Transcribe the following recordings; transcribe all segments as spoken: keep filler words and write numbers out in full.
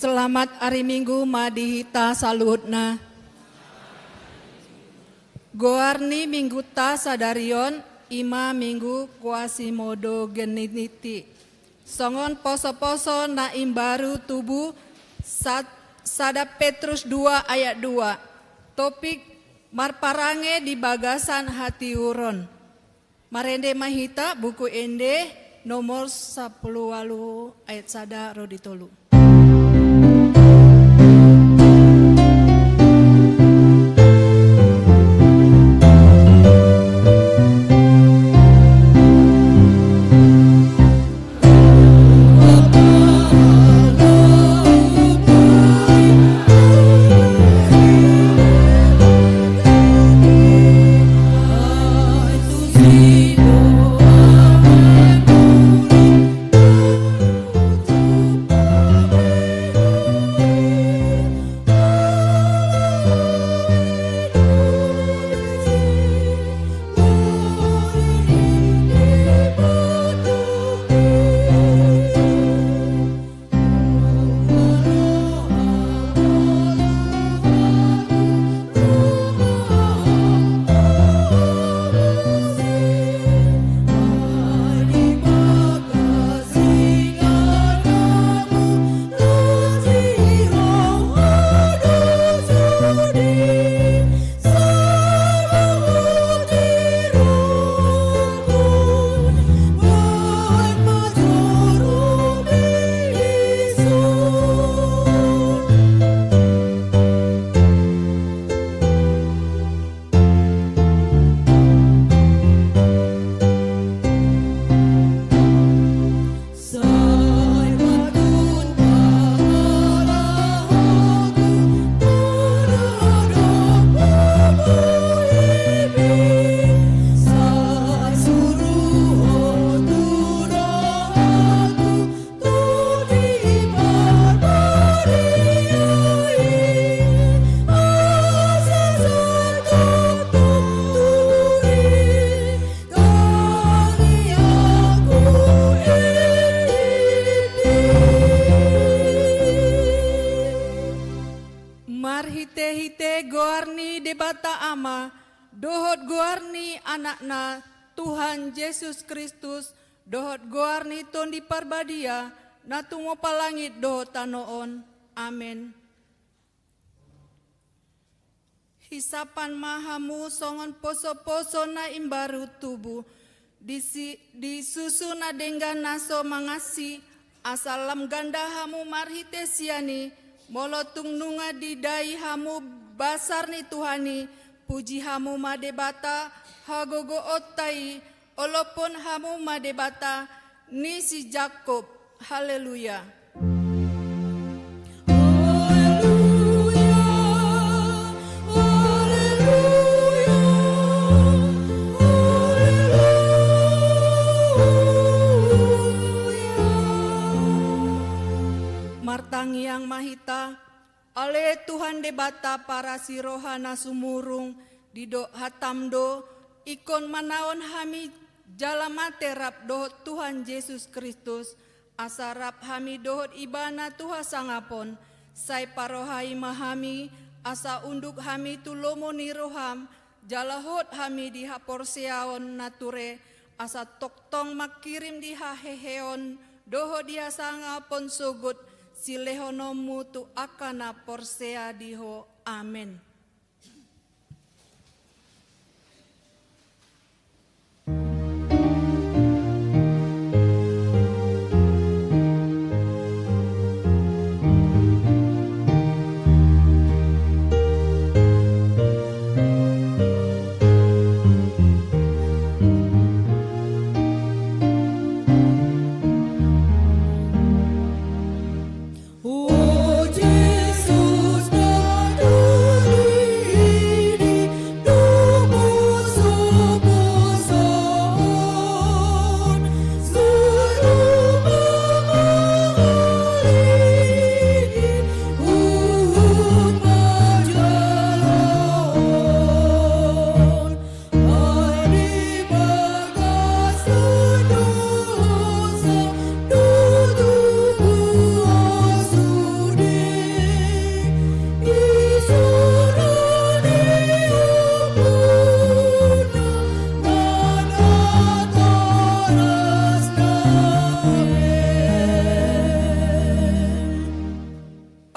Selamat ari Minggu ma di hita saluhutna. Goar ni Mingguta sadari on i ma Minggu Quasimodogeniti. Songon poso-poso na imbaru tubu, sat-, sada Petrus dua ayat dua. Topik: Marparange di bagasan hatiuron. Marende ma hita Buku Ende nomor sampulu ualu ayat sada ro di tolu. Marhite-hite goar ni Debata Ama, dohot goar ni Anakna, Tuhan Jesus Kristus, dohot goar ni Tondi Parbadia, na tumompa langit dohot tano on. Amen. Hisapan ma hamu songon poso-poso na imbaru tubu, di si-, di susu na denggan na so mangansi, asa lam ganda hamu marhite sian i, molo tung nunga didai hamu basar ni Tuhan i, puji hamu ma Debata, hagogoonta i, olophon hamu ma Debata ni si Jakkob. Haleluya. Haleluya, haleluya, haleluya. Martangiang ma hita. Ale Tuhan Debata parasi roha na sumurung, didok hatam do, ingkon manaon hami jala mate rap dohot Tuhan Jesus Kristus, asa rap hami dohot Ibana tu hasangapon, sai parohai ma hami, asa unduk hami tu lomo ni roham, jala hot hami di haporseaon na ture, asa tongtong mangkirim di haheheon dohot di hasangapon sogot silehononmu tu angka na porsea di Ho. Amen.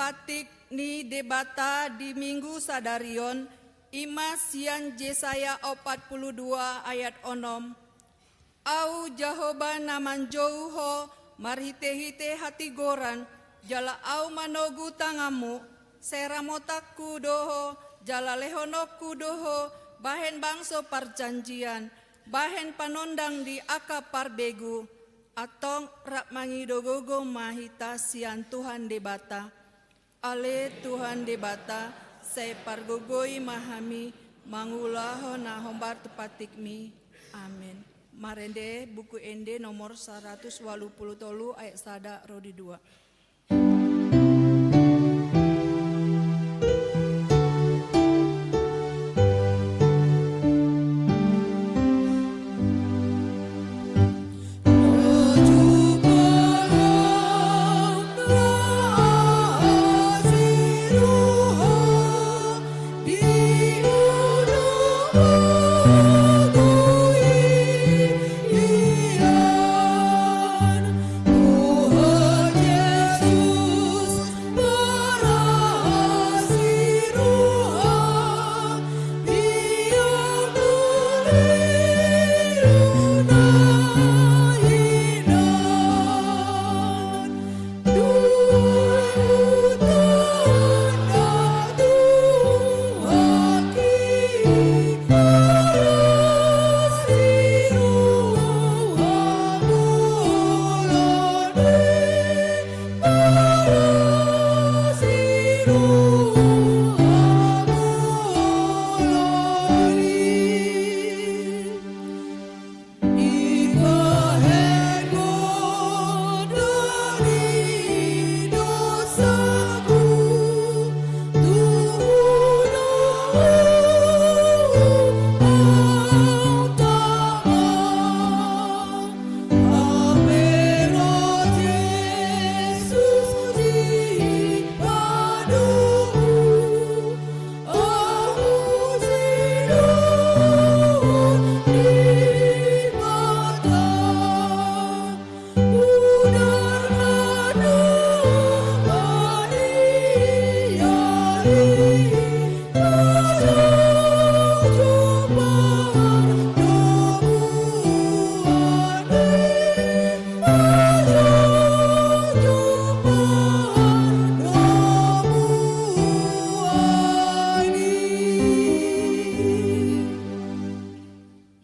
patik ni Debata di Minggu sadari on, i ma sian Jesaya opat pulu dua ayat onom. Ahu Jahowa na manjou ho marhitehite hatigoran, jala Ahu manogu tanganmu. Sai ramotanku do ho, jala lehononku do ho bahen bangso parjanjian, bahen panondang di angka parbegu. Antong rap mangido gogo ma hita sian Tuhan Debata. Ale Tuhan Debata, sai pargogoi ma hami mangulahon na hombar tu patikmi. Amen. Marende Buku Ende nomor saratus ualu pulu tolu ayat sada ro di dua.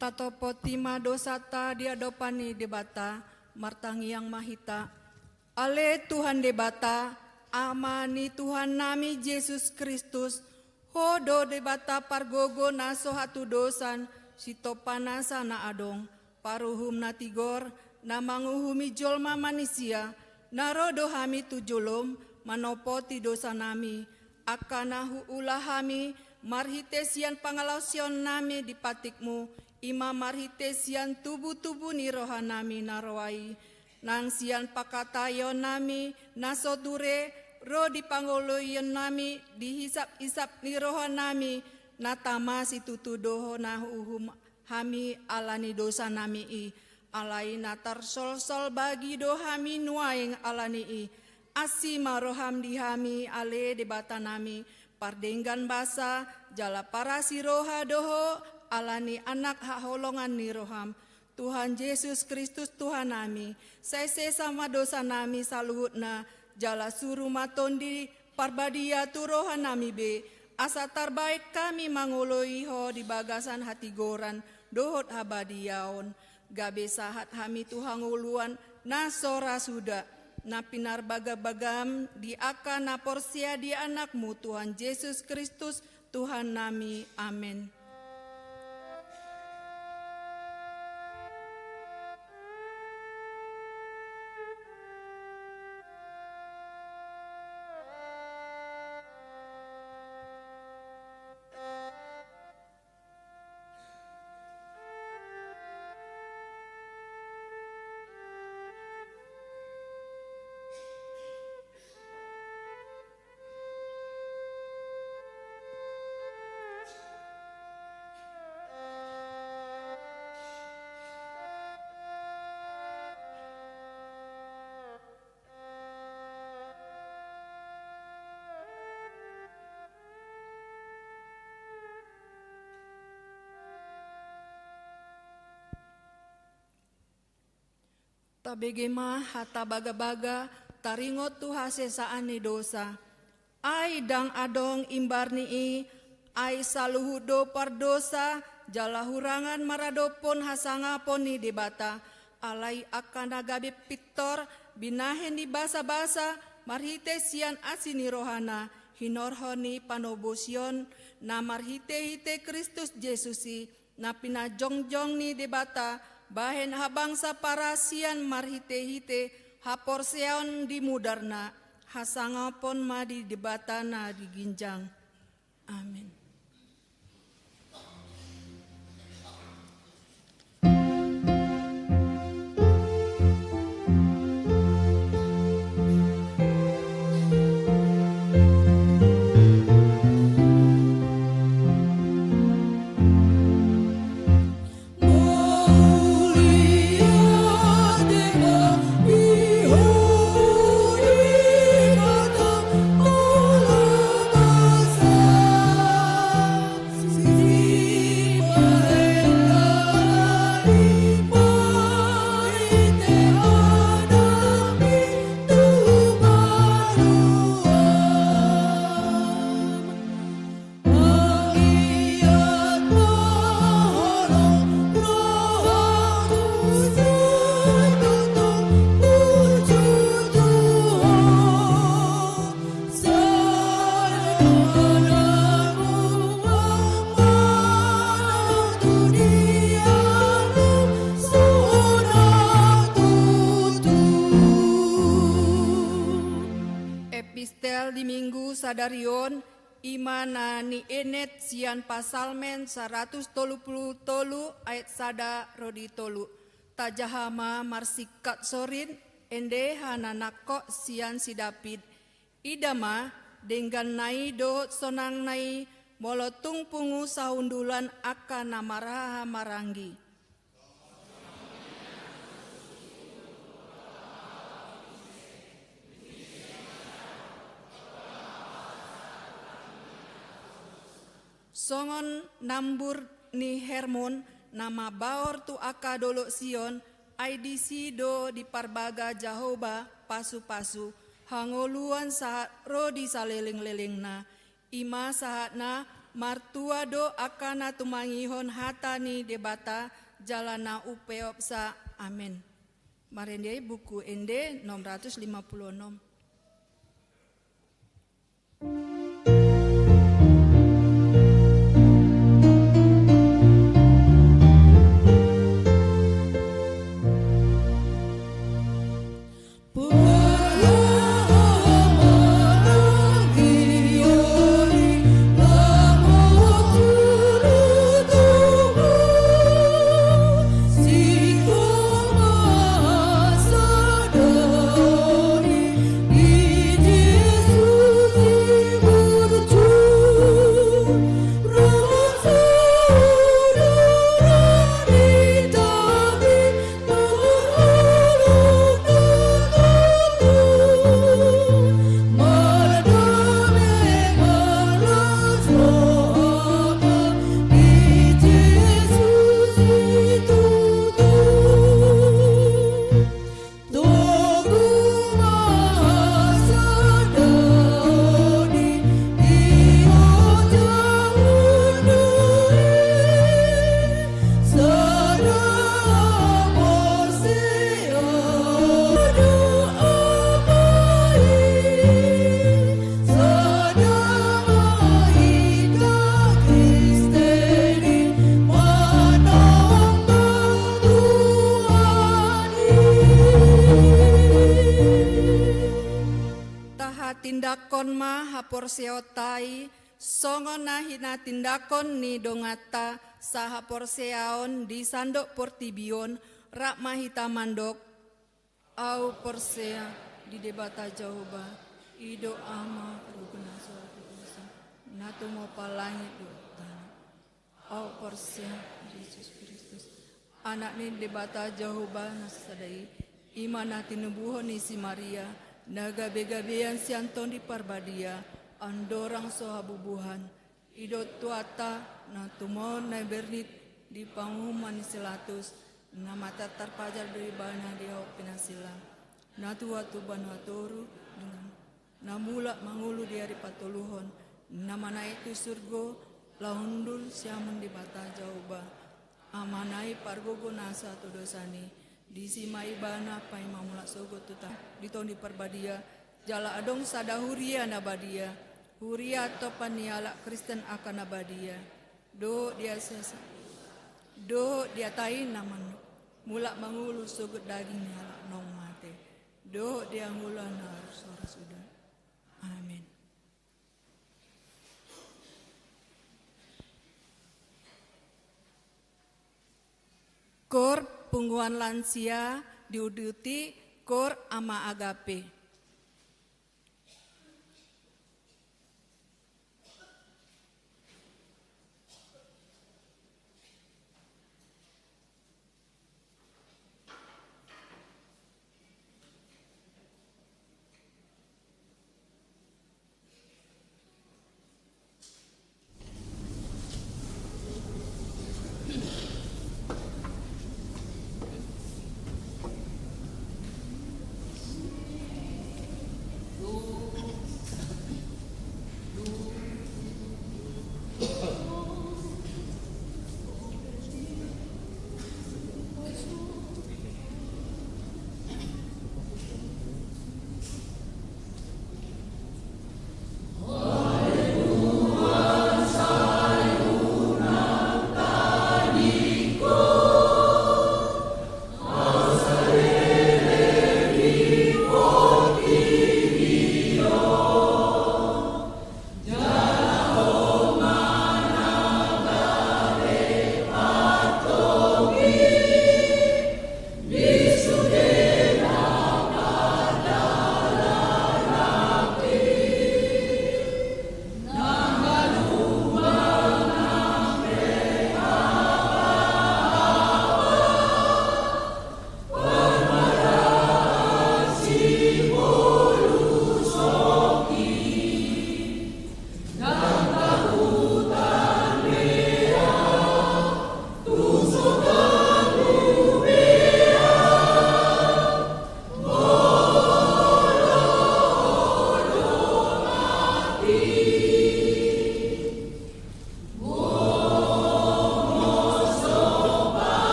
Tatopoti ma dosanta di adopan ni Debata, martangiang ma hita. Ale Tuhan Debata, Ama ni Tuhannami Jesus Kristus, Ho do Debata pargogo na so hatudosan, sitompa nasa na adong, paruhum na tigor, na manguhumi jolma manisia. Na ro do hami tu jolom manopoti dosanami, angka na huula hami marhite sian pangalaosionnami di patikmu, i ma marhite sian tubutubu ni rohanami na roa i, nang sian pangkataionnami na so ture, ro di pangoloionnami, di hisaphisap ni rohanami, na tama situtu do Ho na huuhum hami ala ni dosanami i. Alai na tarsolsol bagi do hami nuaeng ala ni i. Asi ma roham di hami, ale Debatanami, pardenggan basa jala parasi roha do Ho, ala ni Anak haholongan ni roham, Tuhan Jesus Kristus Tuhannami. Sai sesa ma dosanami saluhutna, jala suru ma Tondi Parbadia tu rohanami be, asa tarbaen hami mangoloi Ho di bagasan hatigoran dohot habadiaon, gabe sahat hami tu hangoluan na so ra suda, na pinarbagabagam di angka na porsea di Anakmu Tuhan Jesus Kristus, Tuhannami. Amen. Tabege ma hata bagabaga taringot tu hasesaan ni dosa. Ai ndang adong imbar ni i, ai saluhut do pardosa jala hurangan maradophon hasangapon ni Debata. Alai angka na gabe pintor, binahen ni basabasa, marhite sian asi ni rohana, hinorhon ni panobosion na marhitehite Kristus Jesus i, na pinajongjong ni Debata bahen habangsa parasian marhitehite haporseaon di mudarna, hasangapon ma di Debata na di ginjang. Amen. Epistel di Minggu sadari on, i ma na nienet sian Psalmen saratus tolu pulu tolu ayat sada ro di tolu. Tajaha ma marsingkat sorin, ende hananangkok sian si David. Ida ma, dengganna i dohot sonangna i, molo tung pungu sahundulan angka na marhahamaranggi. Songon nambur ni Hermon na mambaor tu angka dolok Sion, ai disi do diparbaga Jahowa pasupasu, hangoluan sahat ro di salelenglelengna. I ma sahatna, martua do angka na tumangihon hata ni Debata, jala na umpeopsa. Amen. Marende Buku Ende enam ratus lima puluh enam. Tahatindangkon ma haporseaonta i, songon na hinatindangkon ni donganta sahaporseaon di sandok portibi on, rap ma hita mandok: Ahu porsea di Debata Jahowa, i do Ama parguna sahali, na tumompa langit dohot tano. Ahu porsea di Jesus Kristus, Anak ni Debata Jahowa na sasada i, i ma na tinubuhon ni si Maria, na gabegabean sian Tondi Parbadia, andorang so habubuhan. I do Tuhanta, na tumon na bernit di panguhuman ni si Pilatus, Na martarpajar do ibana di ahu pinasila, na tuat tu banua toru, na mulak mangolu di ari patoluhon, na manaek tu surgo, laho hundul sian Debata Jahowa, Amana i pargogo nasa tu dosana i, disi ma ibana paima mulak sogot tu ta-, di Tondi Parbadia, jala adong sada huria na badia, huria topan ni halak Kristen angka na badia. Dohot di asa-, dohot di hata i na mandok, mulak mangolu sogot daging ni halak naung mate, dohot di anggola na horas-horas uda. Amen. Koor punguan lansia diuduti Koor Ama Agape.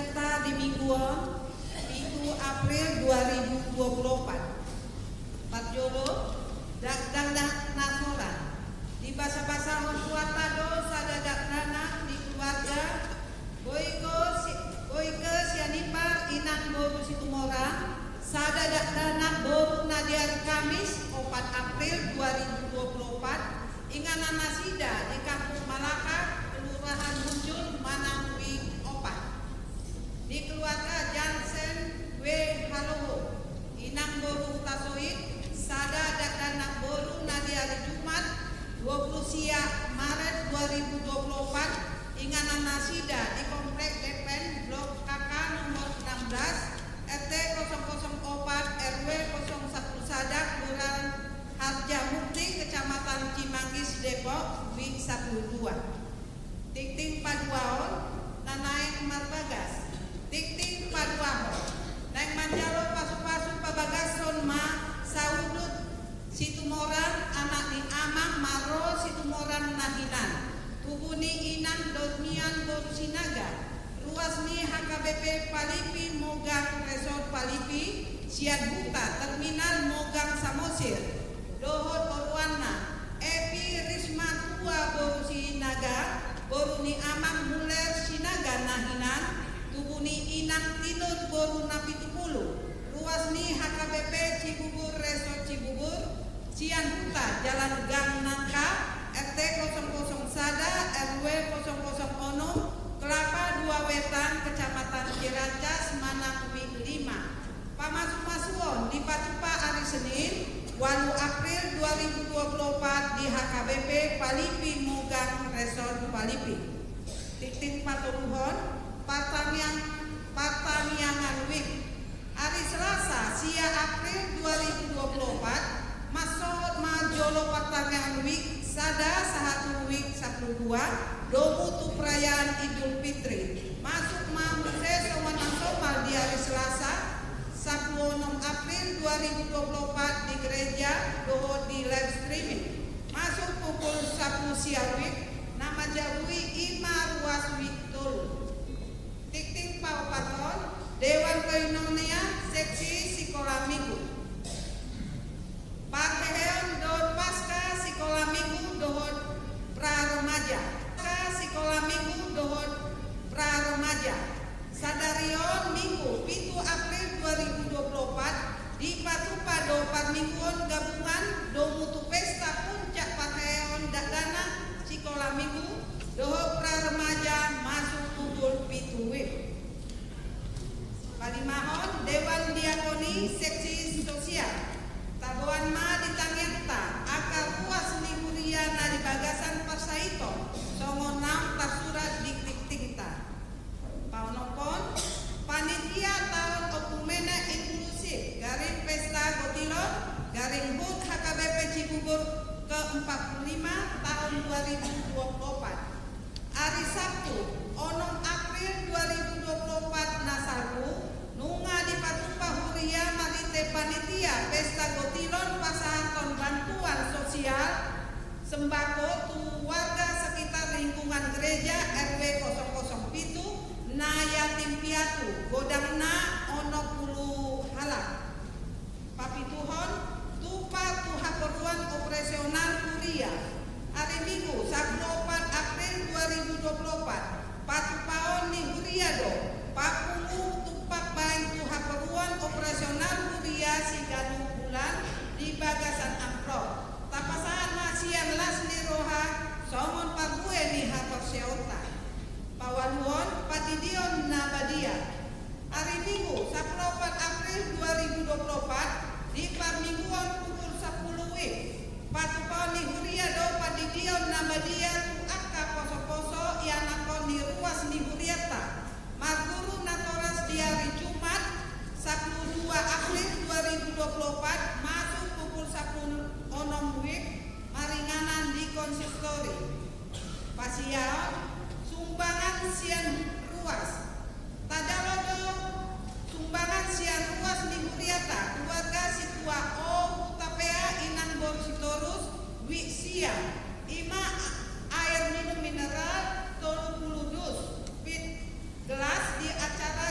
Di minggu on, pitu April dua ribu dua puluh opat. Parjolo, dakdanak na holan. Dibasabasahon Tuhanta do sada dakdanak di keluarga Boike Si-, Boike Sianipar inang boru Situmorang, sada dakdanak boru na di ari Kamis, opat April dua ribu dua puluh opat, inganan nasida di Kampung Malaka, Kelurahan Munjul, Manang Wik opat. Di keluarga Jansen W. Haloho, inang boru Hutasoit, sada dakdanak boru na di ari Jumat, dua puluh sia Maret dua ribu dua puluh opat, inganan nasida di Komplek Depen, Blok K K nomor enam belas, R T kosong kosong opat, R W kosong satu sada, Kelurahan Harjamukti, Kecamatan Cimanggis, Depok, Wik sapulu dua. Tingting paduahon, na naeng marbagas. Tingting paduahon, naeng manjalo pasupasu pabagason ma saudut Situmorang, anak ni amang Marro Situmorang na hinan, tubu ni inang Dormian boru Sinaga, ruas ni H K B P Palipi Mogang, Resort Palipi, sian huta terminal Mogang Samosir, dohot oroanna, Epi Risma Tua boru Sinaga, boru ni amang Muller Sinaga na hinan, tubu ni inang Tinur boru Napitupulu, ruas ni H K B P Cibubur, Resort Cibubur, sian huta Jalan Gang Nangka, R T kosong kosong sada, R W kosong kosong onom, Kelapa Dua Wetan, Kecamatan Ciracas, Manang Wik lima. Pamasumasuon dipatupa ari Senin, ualu April dua ribu dua puluh opat, di H K B P Palipi Mogang, Resort Palipi. Tingting patoluhon, partangiang-, partangiangan Wik. Ari Selasa, sia April dua ribu dua puluh opat, mansohot ma jolo partangiangan Wik sada sahat tu Wik sapulu dua, domu tu perayaan Idul Fitri. Masuk ma muse songon na somal di ari Selasa, sapulu onom April dua ribu dua puluh opat, di gereja dohot di live streaming. Masuk pukul sapulu sia Wik, na manjabui i ma ruas Wik tolu. Tingting paopathon, Dewan Koinonia Seksi Sikola Minggu. Parheheon dohot Paskah Sikola Minggu dohot pra remaja. Paskah Sikola Minggu dohot pra remaja. Sadari on Minggu, pitu April dua ribu dua puluh opat, dipatupa do parmingguon gabungan domu tu pesta puncak parheheon dakdanak Sikola Minggu dohot pra remaja masuk pukul pitu Wib. Palimahon, Dewan Diakoni Seksi Sosial. Taboan ma di tangiangta angka ruas ni huria na di bagasan parsaiton, songon naung tarsurat di tingtingta. Paonomhon, panitia taon ombun menek inklusif, garing pesta gotilon, garing hut H K B P Cibubur ke empat puluh lima tahun dua ribu dua puluh opat. Ari Sabtu, onom April dua ribu dua puluh opat na salpu, nunga dipatupa huria marhite panitia pesta gotilon pasahathon bantuan sosial sembako tu warga sekitar lingkungan gereja R W kosong kosong pitu na yatim piatu, godangna onom pulu halak. Papituhon, tupa tu haporluan operasional huria. Ari Minggu, sapulu opat April dua ribu dua puluh opat, patupaon ni huria do papungu tumpak baen tu haporluan operasional huria siganup bulan di bagasan amplop. Tapasahat ma sian las ni roha songon parbue ni haporseaonta. Paualuhon, pandidion na badia. Ari Minggu, sapulu opat April dua ribu dua puluh opat, di parmingguon pukul sapulu Wib, patupaon ni huria do pandidion na badia tu angka posoposo ianakhon ni ruas ni hurianta. Marguru natoras di ari Jumat, sapulu dua April dua ribu dua puluh opat, masuk pukul sapulu onom Wib, maringanan di konsistori. Pasiaon, sumbangan sian ruas. Tajalo do sumbangan sian ruas ni huriata, keluarga Situa O Hutapea, inang boru Sitorus, Wik sia. I ma air minum mineral tolu pulu dus, pit gelas di acara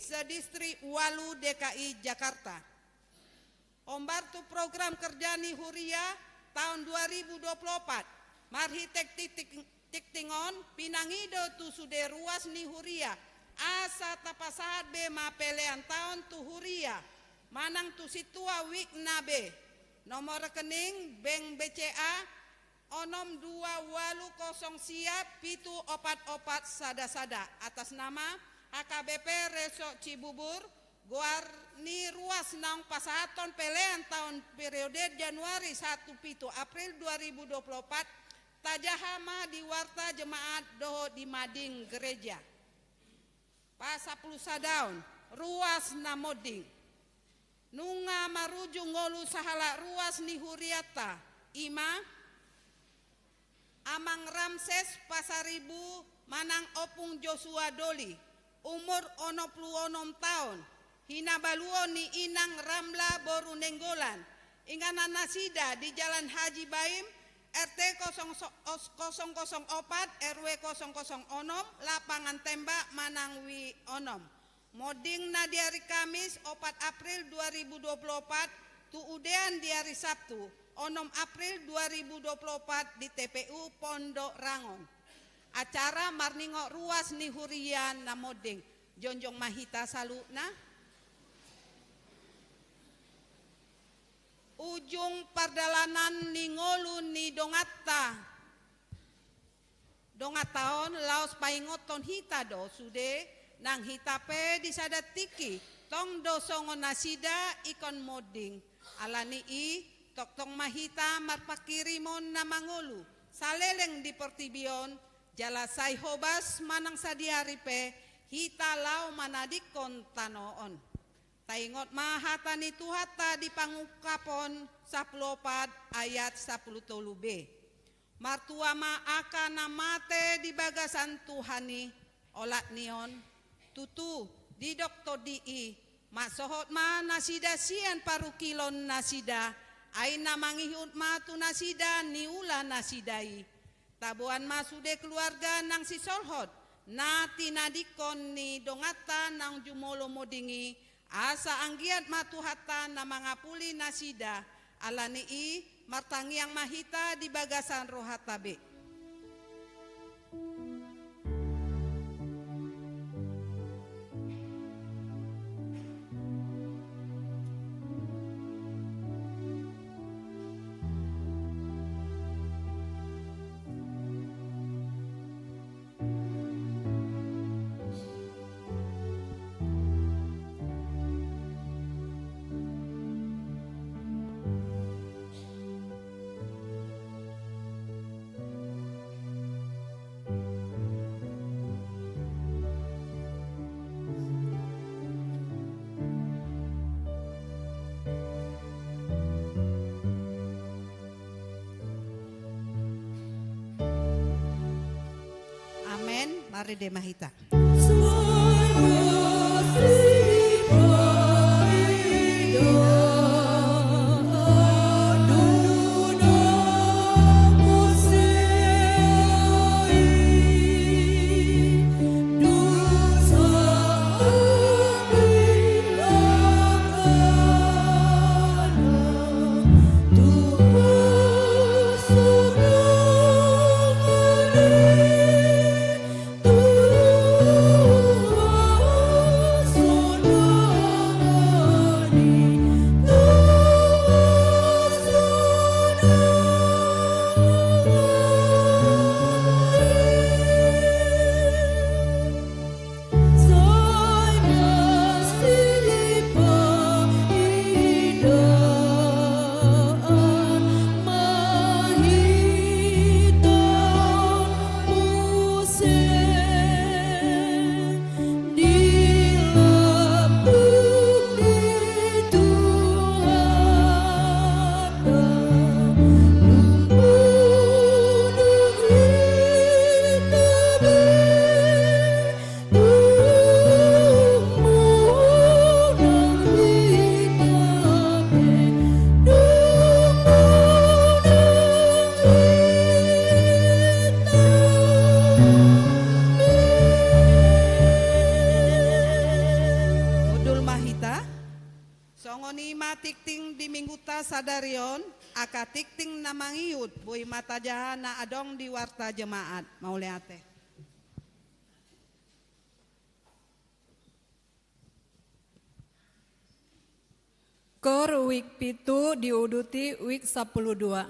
Distrik ualu D K I Jakarta. Hombar tu program kerja ni huria taon dua ribu dua puluh opat, marhite tingting, tingting on, pinangido tu sude ruas ni huria, asa tapasahat be ma pelean taon tu huria, manang tu sintua wijk na be. Nomor rekening bank B C A, onom dua ualu kosong sia pitu opat opat sada sada, atas nama H K B P Resort Cibubur, goar ni ruas naung pasahathon pelean taon periode Januari sahat tu pitu April dua ribu dua puluh opat, tajaha ma di warta jemaat dohot di mading gereja. Pasapulu sadaon, ruas na monding. Nunga marujung ngolu sahalak ruas ni hurianta, i ma Amang Ramses Pasaribu manang Ompung Josua Doli, umur onom pulu onom taon, hinabaluon ni inang Ramla boru Nainggolan, inganan nasida di Jalan Haji Baim, R T kosong so-, os-, kosong kosong opat, R W kosong kosong onom, lapangan tembak manang W onom. Monding na di ari Kamis opat April dua ribu dua puluh opat, tu udean di ari Sabtu onom April dua ribu dua puluh opat di T P U Pondok Rangon. Acara marningot ruas ni huria na monding. Jongjong ma hita saluhutna. Ujung pardalanan ni ngolu ni donganta. Donganta on laos paingothon hita do sude, nang hita pe di sada tingki tong do songon nasida ingkon monding. Ala ni i, tongtong ma hita marpanghirimon na mangolu saleleng di portibi on, jala sai hobas manang sadihari pe hita laho manadingkon tano on. Taingot ma hata ni Tuhanta di Pangungkapon sampulu opat ayat sampulu tolu B. Martua ma angka na mate di bagasan Tuhan i, olat ni on. Tutu, didok tondi i, mansohot ma nasida sian parungkilon nasida, ai na mangihut ma tu nasida niula nasida i. Taboan ma sude keluarga nang sisolhot na tinadingkon ni donganta naung jumolo monding i, asa anggiat ma Tuhanta na mangapuli nasida. Ala ni i, martangiang ma hita di bagasan rohanta be. Amen. Marende ma hita. sadari on, angka tingting na mangihut boi ma tajaha na adong di Warta Jemaat. Mauliate. Koor wijk pitu diuduti wijk sampulu dua.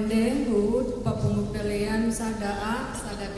Ende huhut papungu pelean sada A sada B.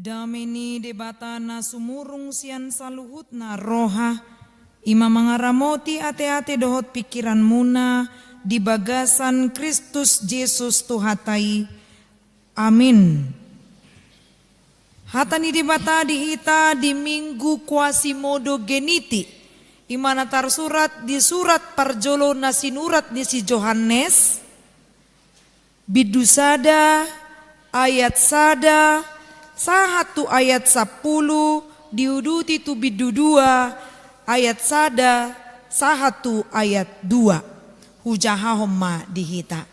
Dame ni Debata na sumurung sian saluhutna roha, i ma mangaramoti ateate dohot pingkiranmuna di bagasan Kristus Jesus Tuhanta i. Amin. Hata ni Debata di hita di Minggu Quasimodogeniti, i ma na tarsurat di surat parjolo na sinurat ni si Johannes, bindu sada, ayat sada, sahat tu ayat sampulu, diuduti tu bindu dua, ayat sada, sahat tu ayat dua. Hujahahon ma di hita.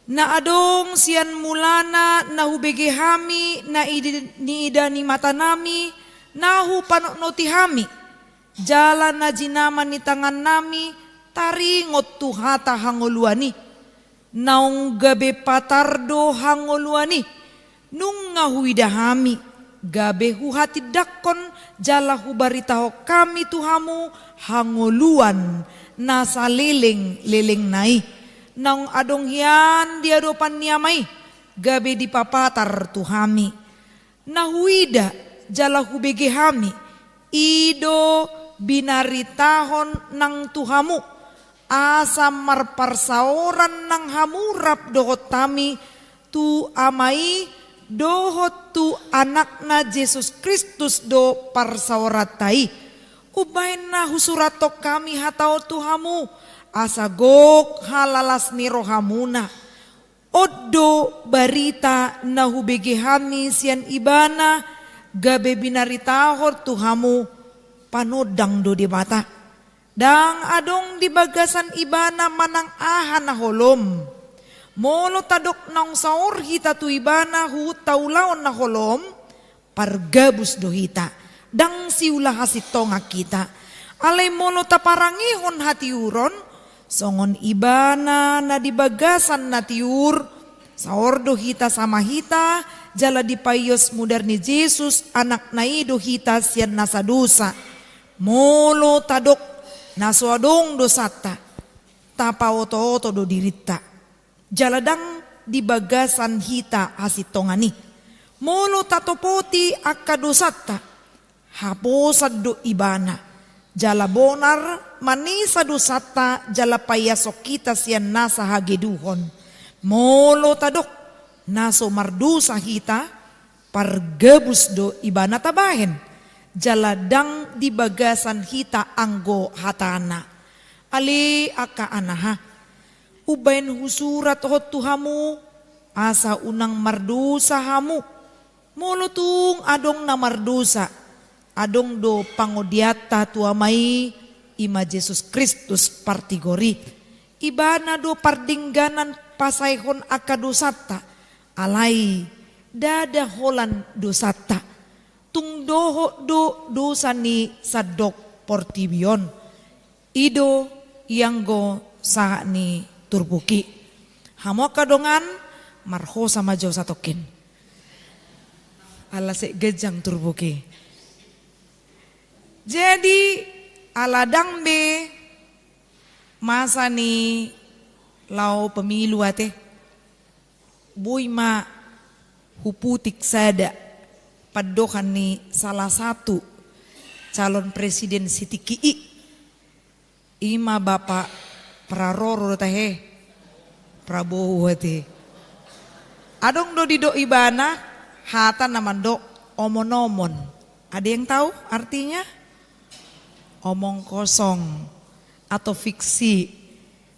Na adong sian mulana na hubege hami, na idi-, niida ni matanami, na hupanotnoti hami, jala na jinama ni tangannami taringot tu hata hangoluan i. Naung gabe patar do hangoluan i, nunga huida hami, gabe huhatindangkon jala hubaritahon hami tu hamu hangoluan na salelenglelengna i. Naung adong hian di adopan ni Ama i, gabe dipapatar tu hami. Na huida jala hubege hami, i do binaritahon nang tu hamu, asa marparsaoran nang hamu rap dohot hami tu Ama i dohot tu Anakna Jesus Kristus do parsaoranta i. Umbahen na husurathon hami hata on tu hamu, asa gok halalas ni rohamuna. On do barita na hubege hami sian Ibana, gabe binaritahon tu hamu, panondang do Debata. Ndang adong di bagasan Ibana manang aha na holom. Molo tadok naung saor hita tu Ibana huhut ulaon na holom, pargabus do hita, ndang siula hasintongan hita. Alai molo taparangehon hatiuron, songon Ibana na di bagasan na tiur, saor do hita sama hita, jala dipaios mudar ni Jesus, Anakna i do hita sian nasa dosa. Molo tadok na so adong dosanta, tapaotooto do dirinta. Jala ndang di bagasan hita hasintongan i. Molo tatopoti angka dosanta, haposan do Ibana. Jala bonar manesa dosanta jala paiason hita sian nasa hageduhon. Molo tadok na so mardosa hita, pargabus do Ibana tabahen. Jala ndang di bagasan hita anggo hatana. Ale angka anaha, umbahen husurat hon tu hamu, asa unang mardosa hamu. Molo tung adong na mardosa, adong do pangodianta tu Ama i, i ma Jesus Kristus partigor i. Ibana do pardengganan pasaehon angka dosanta, alai ndada holan dosanta. Tung dohot do dosa ni sandok portibi on. I do i anggo sahat ni turpuk i. Hamu angka dongan, marhosa ma jo satongkin. Ala sai ganjang turpuk i. Jadi, ala ndang be masa ni laho pemilu ate, boi ma huputik sada pandohan ni salah satu calon presiden sitingki i. I ma Bapak Praroro do tahe, Prabowo ate. Adong do didok ibana hata na mandok omon-omon. Ada yang tahu artinya? Omong kosong atau fiksi,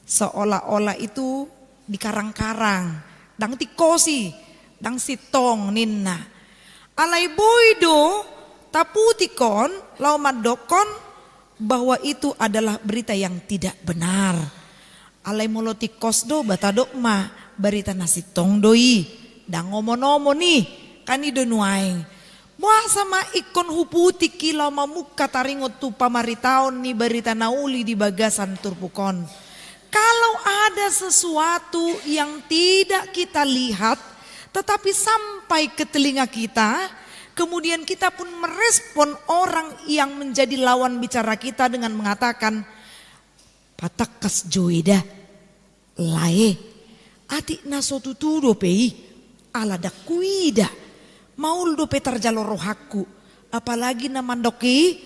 seolah-olah itu dikarang-karang, ndang tingkos i, ndang sintong ninna. Alai boi do taputik on laho mandokkon bahwa itu adalah berita yang tidak benar. Alai molo tingkos do, ba tadok ma, barita na sintong do i, ndang omon-omon i, kan i do nuaeng. Boasa ma ingkon huputik i laho mamungka taringot tu pamaritaon ni barita na uli di bagasan turpuk on? Kalau ada sesuatu yang tidak kita lihat, tetapi sampai ke telinga kita, kemudian kita pun merespon orang yang menjadi lawan bicara kita dengan mengatakan, "Patangkas jo i da, lae, atik na so tutu dope i, ala ndang huida." Maol dope tarjalo rohangku, apalagi na mandok i,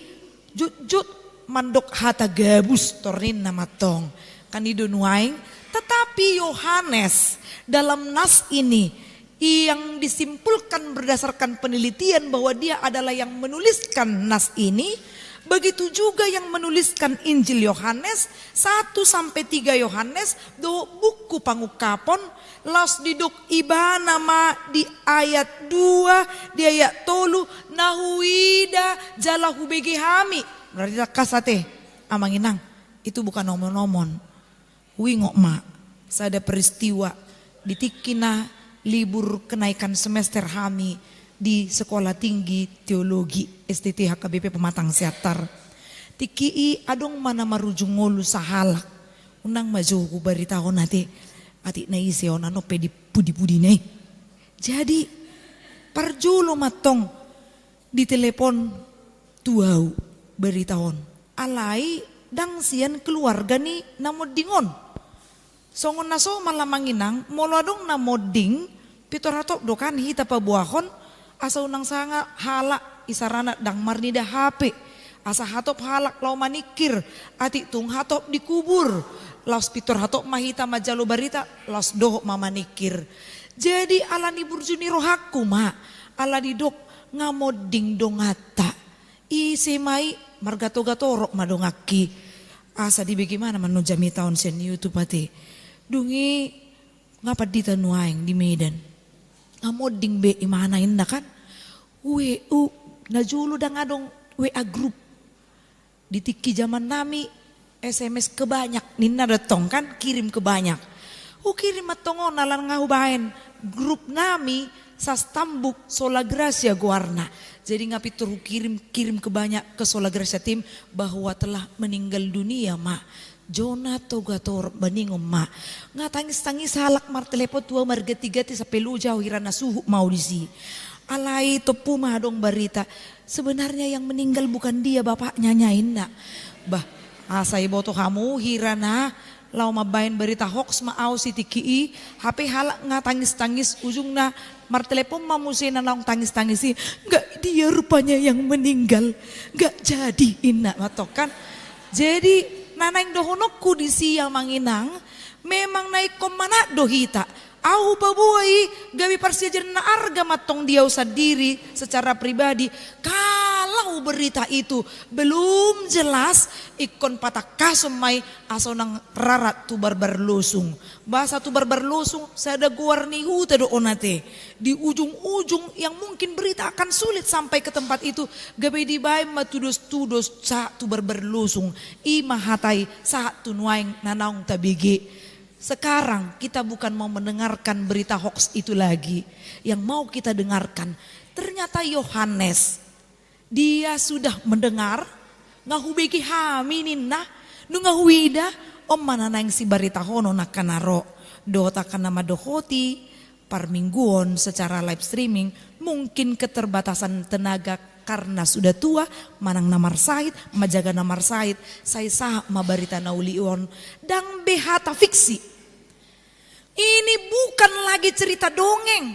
jotjot mandok hata gabus, tor ninna mantong. Kan i do nuaeng, tetapi Yohanes dalam nas ini yang disimpulkan berdasarkan penelitian bahwa dia adalah yang menuliskan nas ini, begitu juga yang menuliskan Injil Yohanes, satu sampai tiga Yohanes, dohot buku Pangungkapon, laos didok ibana ma di ayat dua, di ayat tolu, na huida jala hubege hami. Berarti tangkas ate, amang inang, itu bukan omon-omon. Huingot ma sada peristiwa di tingki na libur kenaikan semester hami di Sekolah Tinggi Teologi S T T H K B P Pematang Siantar. Tingki i adong ma na marujung ngolu sahalak. Unang ma jo hubaritahon ate, atik na ise on, anon pe di pudi-pudi na i. Jadi parjolo mantong ditelepon tu au baritahon. Alai ndang sian keluarga ni na monding on. Songon na somal, amang inang, molo adong na monding, pintor hatop do kan hita paboahon, asa unang sanga halak isarana ndang marnida H P. Asa hatop halak laho maningkir, atik tung hatop di kubur. Laos pintor hatop ma hita manjalo barita, laos dohot ma maningkir. Jadi ala ni burju ni rohangku ma, ala didok nga monding donganta. Ise ma i? Margato-gatorop ma donganki. Asa dibege ma na manon jamita on sian YouTube ate. Dung i nga pandita nuaeng di Medan. Nga monding be imana, inna kan. W U, na jolo ndang adong W A grup. Di tingki zaman nami, S M S ke banyak, ninna do tong kan, kirim ke banyak. Hukirim mantong on, ala nga hubaen grup nami sastambuk Sola Gracia goarna. Jadi nga pintor hukirim, kirim ke banyak ke Sola Gracia tim bahwa telah meninggal dunia ma Jona Togator, baningon ma. Nga tangis-tangis halak martelepon tu au marganti-ganti sampe loja au, hira na suhut ma au disi. Alai tompu ma adong barita, sebenarnya yang meninggal bukan dia, bapaknya, inna. Bah, asa iboto hamu hira na laho mambaen barita hoax ma au sitingki i. Hape halak nga tangis-tangis, ujungna martelepon ma muse na naung tangis-tangis i, nggak dia rupanya yang meninggal, nggak jadi, inna mantong kan. Jadi na naeng dohononku disi, amang inang, memang na ingkon manat do hita. Au hupaboa i gabe parsiajaran na arga mantong di au sandiri secara pribadi. Kalau berita itu belum jelas, ingkon patangkason ma i asa unang rarat tu barbar losung. Bahasa tu barbar losung, sada goar ni huta do on ate. Di ujung-ujung yang mungkin berita akan sulit sampai ke tempat itu, gabe dibaen ma tudos-tudos sahat tu barbar losung. I ma hata i sahat tu nuaeng na naung tabege. Sekarang kita bukan mau mendengarkan berita hoax itu lagi. Yang mau kita dengarkan, ternyata Yohanes, dia sudah mendengar, nga hubege hami ninna, nunga huida, on ma na naeng sibaritahonon angka na ro, dohot angka na mandohoti parmingguon secara live streaming, mungkin keterbatasan tenaga karena sudah tua, manang na marsahit, manjaga na marsahit, sai sahat ma barita na uli on. Ndang be hata fiksi. Ini bukan lagi cerita dongeng.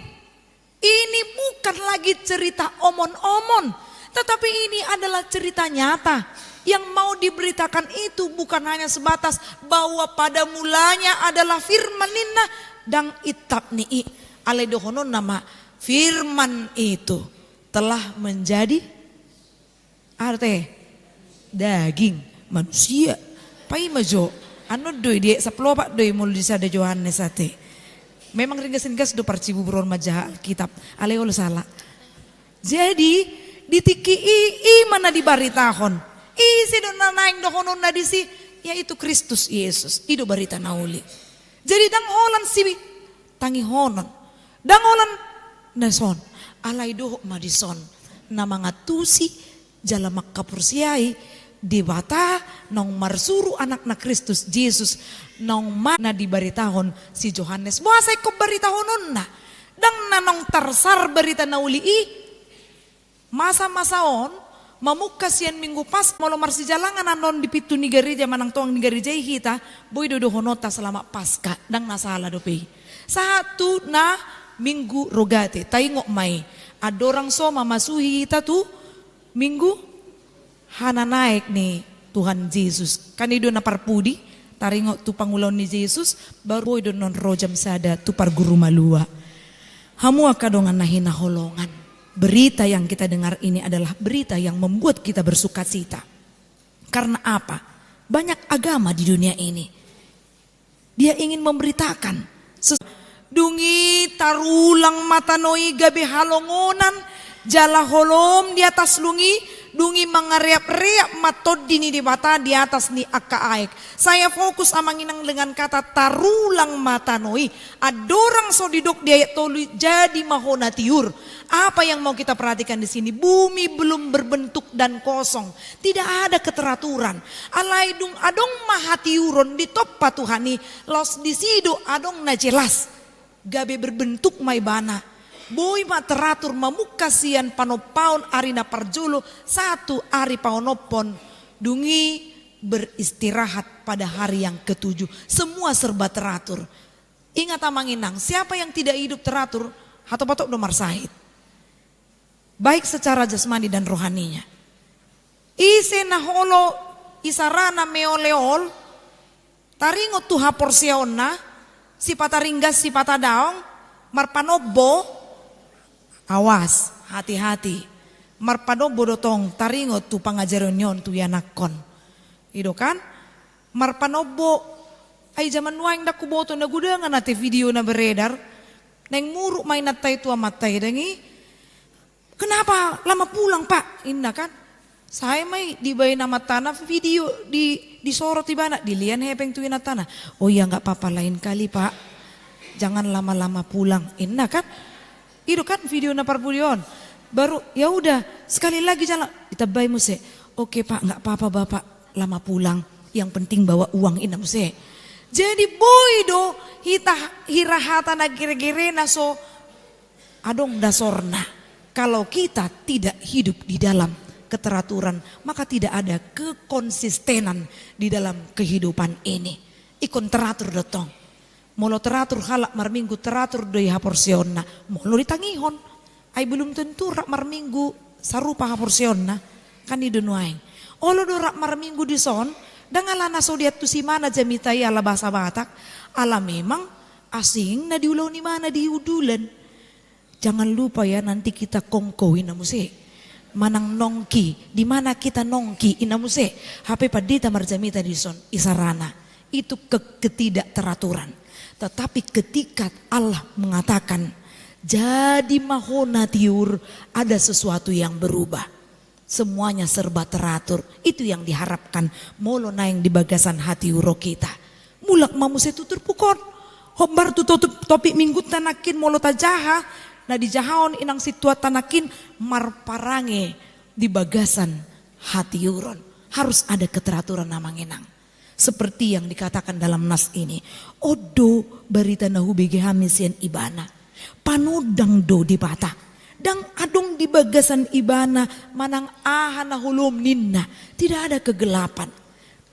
Ini bukan lagi cerita omon-omon. Tetapi ini adalah cerita nyata. Yang mau diberitakan itu bukan hanya sebatas bahwa pada mulanya adalah Firman, ninna, ndang itap ni i. Alai dohononna ma, Firman itu telah menjadi, ate, daging, manusia. Paima jo, anon do i, di sampulu opat do i molo di sada Johannes ate. Memang ringgas-ringgas do parcibubur on manjaha Alkitab. Alai olo sala. Jadi di tingki i, i ma na dibaritahon. Ise do na naeng dohononna disi? Yaitu Kristus Yesus. I do barita na uli. Jadi ndang holan sitangihonon, ndang holan na son. Alai dohot ma dison na mangantusi jala manghaporseai Debata naung marsuru Anakna Kristus Jesus, naung ma na dibaritahon si Johannes. Boasa ingkon baritahononna? Ndang na naung tarsar barita na uli i. Masa-masa on mamungka sian Minggu Paskah, molo marsijalangan annon di pintu ni gareja manang toang ni gareja i hita, boi do dohononta Selamat Paskah, ndang na sala dope i. Sahat tu na Minggu Rogate, taingot ma i. Andorang so mamasuhi hita tu Minggu Hananaek ni Tuhan Jesus. Kan i do na parpudi, taringot tu pangulaon ni Jesus, baru boi do annon ro jam sada tu parguru malua. Hamu angka dongan na hinaholongan. Berita yang kita dengar ini adalah berita yang membuat kita bersukacita. Karena apa? Banyak agama di dunia ini. Dia ingin memberitakan ses-, dung i tarulang ma tano i gabe halongonan, jala holom di atas lung i, dung i mangareap-reap ma Tondi ni Debata di atas ni angka aek. Saya fokus, amang inang, dengan kata tarulang ma tano i. Andorang so didok di ayat tolu i, jadi ma ho na tiur. Apa yang mau kita perhatikan di sini? Bumi belum berbentuk dan kosong. Tidak ada keteraturan. Alai dung adong ma hatiuron ditompa Tuhan i, laos disi do adong na jelas. Gabe berbentuk ma ibana. Boi ma teratur mamungka sian panompaon ari na parjolo sahat tu ari paonomhon. Dung i beristirahat pada hari yang ketujuh. Semua serba teratur. Ingat, amang inang, siapa yang tidak hidup teratur, hatop-hatop do marsahit. Baik secara jasmani dan rohaninya. Ise na olo isarana meoleol, taringot tu haporseaonna, sipata ringgas, sipata daong, marpanombo, awas, hati-hati. Marpanombo do tong taringot tu pangajarion ni on tu ianakhon. I do kan? Marpanombo, ai jaman nuaeng ndang huboto, na godang ate video na beredar, naeng muruk ma inanta i tu amanta i, dang i. "Kenapa lama pulang, Pak?" inna kan. Sae ma i dibaen amantana video di, disorot ibana, dilehon hepeng tu inantana. "Oh iya, nggak apa-apa, lain kali, Pak. Jangan lama-lama pulang," inna kan. I do kan video na parpudi on. Baru, "Ya udah, sekali lagi jalan." Ditambai muse. "Oke, Pak, nggak apa-apa, Bapak lama pulang. Yang penting bawa uang," inna muse. Jadi boi do hita hira hata na gere-gere na so adong dasorna. Kalau kita tidak hidup di dalam keteraturan, maka tidak ada kekonsistenan di dalam kehidupan ini. Ingkon teratur do tong. Molo teratur halak marminggu, teratur do i haporseaonna. Molo ditangihon, ai belum tentu rap marminggu sarupa haporseaonna. Kan i do nuaeng. Olo do rap marminggu dison, ndang alana so diantusi ibana jamita i ala bahasa Batak, ala memang asing na diulahon ibana di hundulan. "Jangan lupa ya, nanti kita kongko," inna muse. Manang nongki, "Di mana kita nongki?" inna muse. Hape pandita marjamita dison isarana. Itu ke-, ketidakteraturan. Tetapi ketika Allah mengatakan, "Jadi ma ho na tiur," ada sesuatu yang berubah. Semuanya serba teratur. Itu yang diharapkan molo naeng di bagasan hatiuron hita. Mulak ma muse tu turpuk on. Hombar tu to-, topik minggunta nangkin, molo tajaha, na dijahaon inang sintuanta nangkin, marparange di bagasan hatiuron. Harus ada keteraturan, amang inang. Seperti yang dikatakan dalam nas ini, on do barita na hubege hami sian ibana. Panondang do Debata. Ndang adong di bagasan ibana manang aha na holom ninna. Tidak ada kegelapan.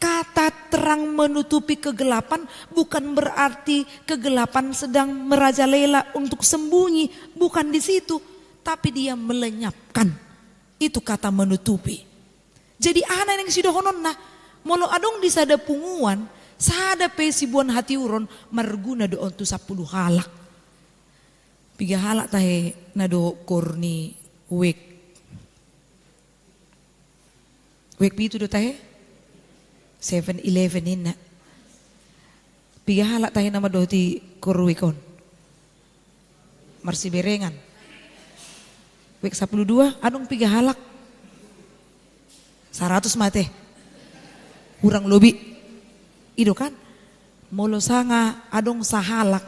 Kata terang menutupi kegelapan bukan berarti kegelapan sedang merajalela untuk sembunyi. Bukan di situ. Tapi dia melenyapkan. Itu kata menutupi. Jadi aha na naeng sidohononna? Molo adong di sada punguan, sada pe siboan hatiuron, marguna do on tu sampulu halak. Piga halak tahe na dohot koor ni Wek? Wek pitu do tahe? Seven Eleven inna. Piga halak tahe na mandohoti koor Wek on? Marsiberengan. Wek sampulu dua, adong piga halak? Saratus ma ate. Kurang lobi. I do kan? Molo sanga adong sahalak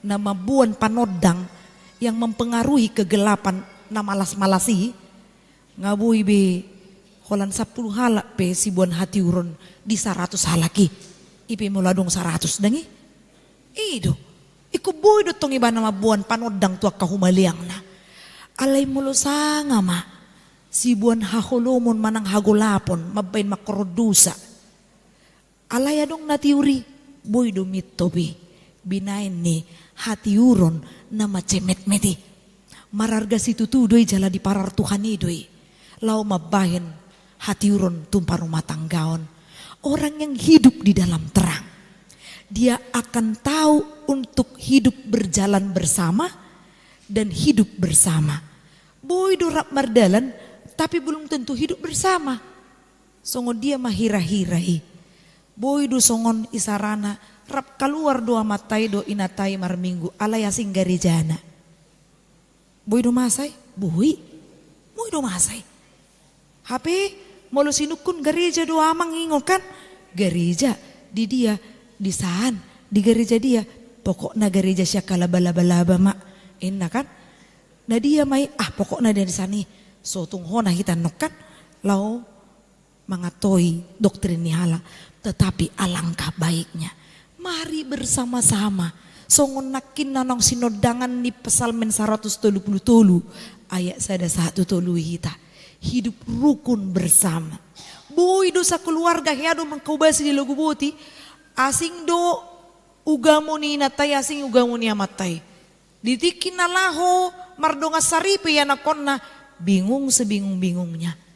na mamboan panondang yang mempengaruhi kegelapan na malas-malas i, nga boi be holan sampulu halak pe siboan hatiuron di saratus halak i. I pe molo adong saratus, dang i? I do. Ingkon boi do tong ibana mamboan panondang tu angka humaliangna. Alai molo sanga ma siboan haholomon manang hagolapon mambaen mangkorhon dosa. Alai adong na tiur i, boi do mintop i. Binaen ni hatiuron Na macemetmet i. Mararga situtu do i jala diparar Tuhan i do i. Laho mambahen hatiuron tumpah rumah tanggaon. Orang yang hidup di dalam terang, dia akan tahu untuk hidup berjalan bersama dan hidup bersama. Boi do rap mardalan, tapi belum tentu hidup bersama. Songon dia ma hira-hira i. Boi do songon isarana, rap kaluar do amanta i dohot inanta i marminggu, alai asing garejana. Boi do masa i? Boi. Boi do masa i? Hape molo sinungkun gareja do amang, ingot kan? Gareja. Di dia? Di san. Di gareja dia? Pokokna gareja sian halaba-laba-laba ma. Inna kan? Na dia ma i? Ah, pokokna di san i. So tung hona hita annon kan? Laho mangantoi doktrin ni halak. Tetapi alangkah baiknya, mari bersama-sama. Songon nangkin na naung sinondangan ni Psalmen saratus tolu pulu tolu ayat sada sahat tu tolu i hita. Hidup rukun bersama. Boi do sakeluarga, hea do mangkobasi di logo boti, asing do ugamo ni inanta i, asing ugamo ni amanta i. Di tingki na laho mardongan saripe ianakkonna, bingung sebingung-bingungnya.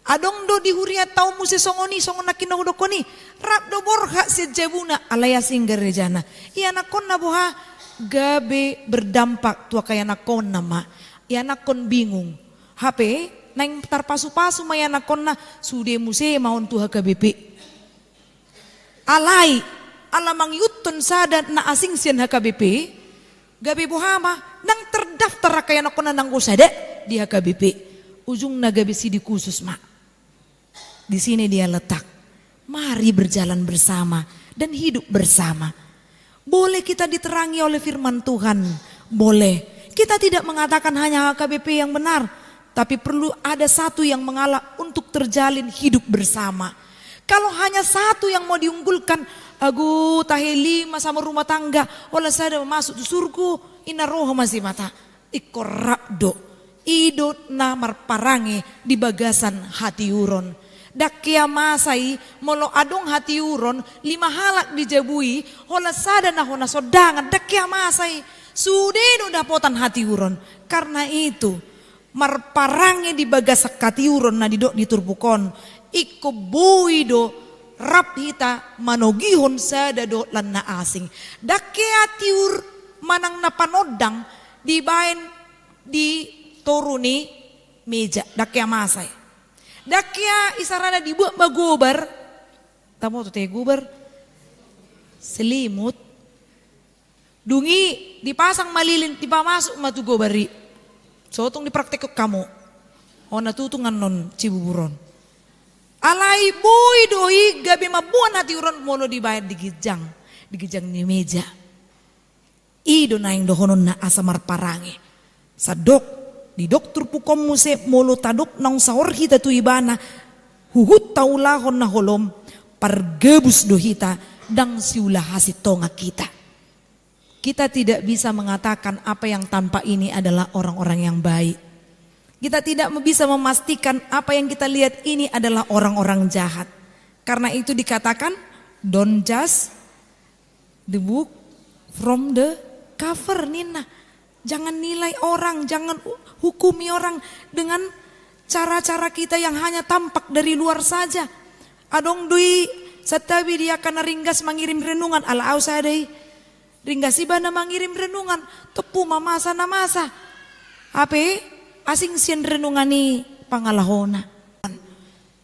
Adong do di hurianta on muse songon i, songon nangkin na hudokkon i. Rap do borhat sian jabuna, alai asing garejana. Ianakkonna boha? Gabe berdampak tu angka ianakkonna ma. Ianakkon bingung. Hape naeng tarpasu-pasu ma ianakkonna, sude muse ma on tu H K B P. Alai, ala mangihuthon sada na asing sian H K B P, gabe boha ma? Ndang terdaftar angka ianakkonna nanggo sada di H K B P. Ujungna gabe sidi khusus ma. Di sini dia letak. Mari berjalan bersama dan hidup bersama. Boleh kita diterangi oleh firman Tuhan? Boleh. Kita tidak mengatakan hanya H K B P yang benar, tapi perlu ada satu yang mengalah untuk terjalin hidup bersama. Kalau hanya satu yang mau diunggulkan, agu tahe lima sama rumah tangga, holan sada ma masuk tu surgo, inna roha ma si mata. Ingkon rap do. I do na marparange di bagasan hatiuron. Ndang hea masa i, molo adong hatiuron, lima halak di jabu i, holan sada na hona sondangan, ndang hea masa i. Sude do dapotan hatiuron. Karna itu, marparange di bagasan hatiuron na didok di turpuk on, ingkon boi do rap hita manogihon sada dohot lan na asing. Ndang hea tiur manang na panondang dibaen di toru ni meja, ndang hea masa i. Ndang hea isarana dibuat ma gobar, taboto te gobar, selimut. Dung i dipasang ma lilin, dipamasuk ma tu gobar i. So tung dipraktekhon hamu. Hona tutung annon Cibubur on. Alai boi do i gabe mamboan hatiuron molo dibaen di ginjang, di ginjang ni meja. I do naeng dohononna asa marparange. Sandok, didok turpuk on muse, molo tadok naung saor hita tu ibana, huhut taulahon na holom, pargabus do hita, ndang siula hasintongan hita. Kita tidak bisa mengatakan apa yang tampak ini adalah orang-orang yang baik. Kita tidak bisa memastikan apa yang kita lihat ini adalah orang-orang jahat. Karena itu dikatakan, don't judge the book from the cover, ninna. Jangan nilai orang, jangan hu-, hukumi orang dengan cara-cara kita yang hanya tampak dari luar saja. Adong do i santabi di angka na ringgas mangirim renungan, ala au sada i. Ringgas ibana mangirim renungan, tompu ma masa na masa. Hape asing sian renungan i pangalahona.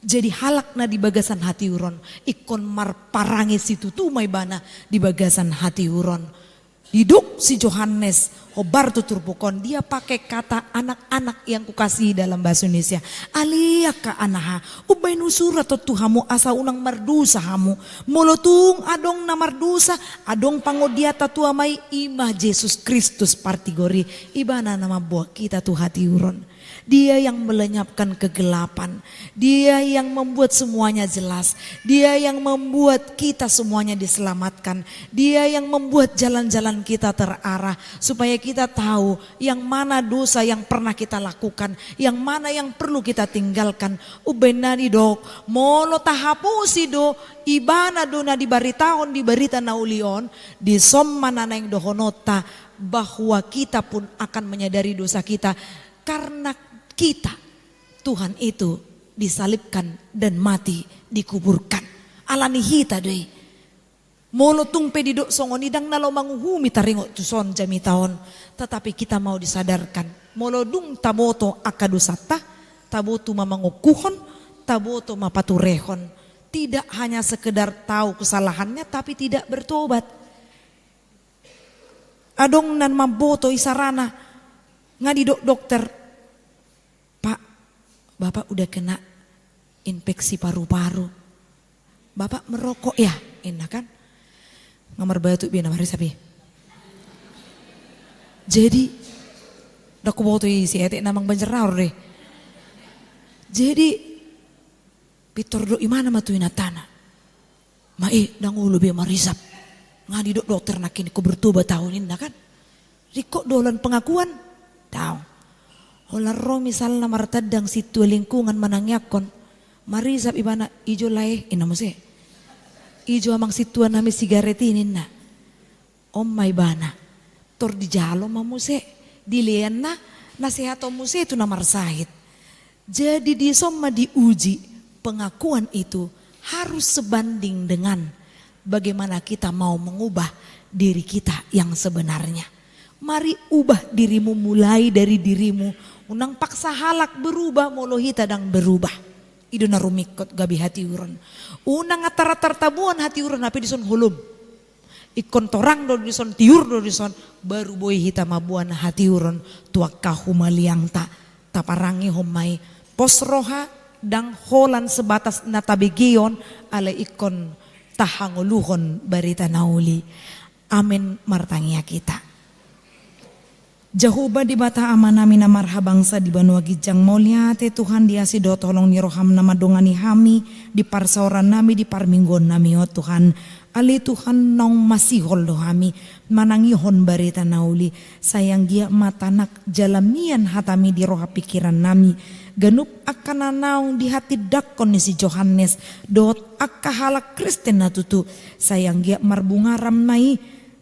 Jadi halak na di bagasan hatiuron, ingkon marparange situtu ma ibana di bagasan hatiuron. Didok si Johannes, hombar tu turpuk on, dia pakai kata anak-anak yang kukasihi dalam bahasa Indonesia. Ale angka anaha, umbahen husurat on tu hamu asa unang mardosa hamu. Molo tung adong na mardosa, adong pangodianta tu Ama i, i ma Jesus Kristus partigor i. Ibana na mamboan hita tu hatiuron. Dia yang melenyapkan kegelapan. Dia yang membuat semuanya jelas. Dia yang membuat kita semuanya diselamatkan. Dia yang membuat jalan-jalan kita terarah, supaya kita tahu yang mana dosa yang pernah kita lakukan, yang mana yang perlu kita tinggalkan. Umbahen na didok, molo tahaposi do, ibana do na dibaritahon di barita na uli on, dison ma na naeng dohononta, bahwa kita pun akan menyadari dosa kita, karena kita, Tuhan itu disalibkan dan mati, dikuburkan. Alani hita do i. Molo tung pe didok songon i, ndang na laho manguhumi taringot tu son jamita on, tetapi kita mau disadarkan. Molo dung taboto angka dosanta, taboto ma mangokuhon, taboto ma paturehon. Tidak hanya sekedar tahu kesalahannya, tapi tidak bertobat. Adong na mamboto i sarana, nga didok dokter, "Pak, Bapak udah kena infeksi paru-paru. Bapak merokok ya?" Inna kan. Nga marbatu be na marisap i. Jadi, ndang huboto i si etek na manganjar raor deh. Jadi, pintor do, imana ma tu inantana. "Ma i, ndang olo be marisap. Nga didok dokter nangkin ingkon bertobat ahu," ninna kan. Ringkot do holan pengakuan? Daong. Holan ro misalna martandang sintua lingkungan manangiangkon. Marisap ibana, "Ijo lae," inna muse. "Ijo amang sintua nami sigaret i," ninna. On ma ibana. Tor dijalo ma muse, dilean na, nasehaton muse tu na marsahit. Jadi dison ma diuji, pengakuan itu harus sebanding dengan bagaimana kita mau mengubah diri kita yang sebenarnya. Mari ubah dirimu, mulai dari dirimu. Unang paksa halak berubah molo hita ndang berubah. I do na rumingkot gabe hatiuron. Unang atar-atar taboan hatiuron, hape dison holom. Ingkon torang do dison, tiur do dison, baru boi hita mamboan hatiuron tu angka humaliangta. Taparangehon ma i, pos roha, ndang holan sebatas na tabegeon, alai ingkon tahangoluhon barita na uli. Amen. Martangiang hita. Jahowa Debata Amanami na marhabangsa di banua ginjang, mauliate Tuhan di asi dohot holong ni roham na mandongani hami di parsaorannami, di parmingguonnami on Tuhan. Ale Tuhan, naung masihol do hami manangihon barita na uli. Sai anggiat ma tanak jala mian hatami di roha pikirannami, ganup angka na naung dihatindangkon ni si Johannes dohot angka halak Kristen na tutu. Sai anggiat marbungaran ma i,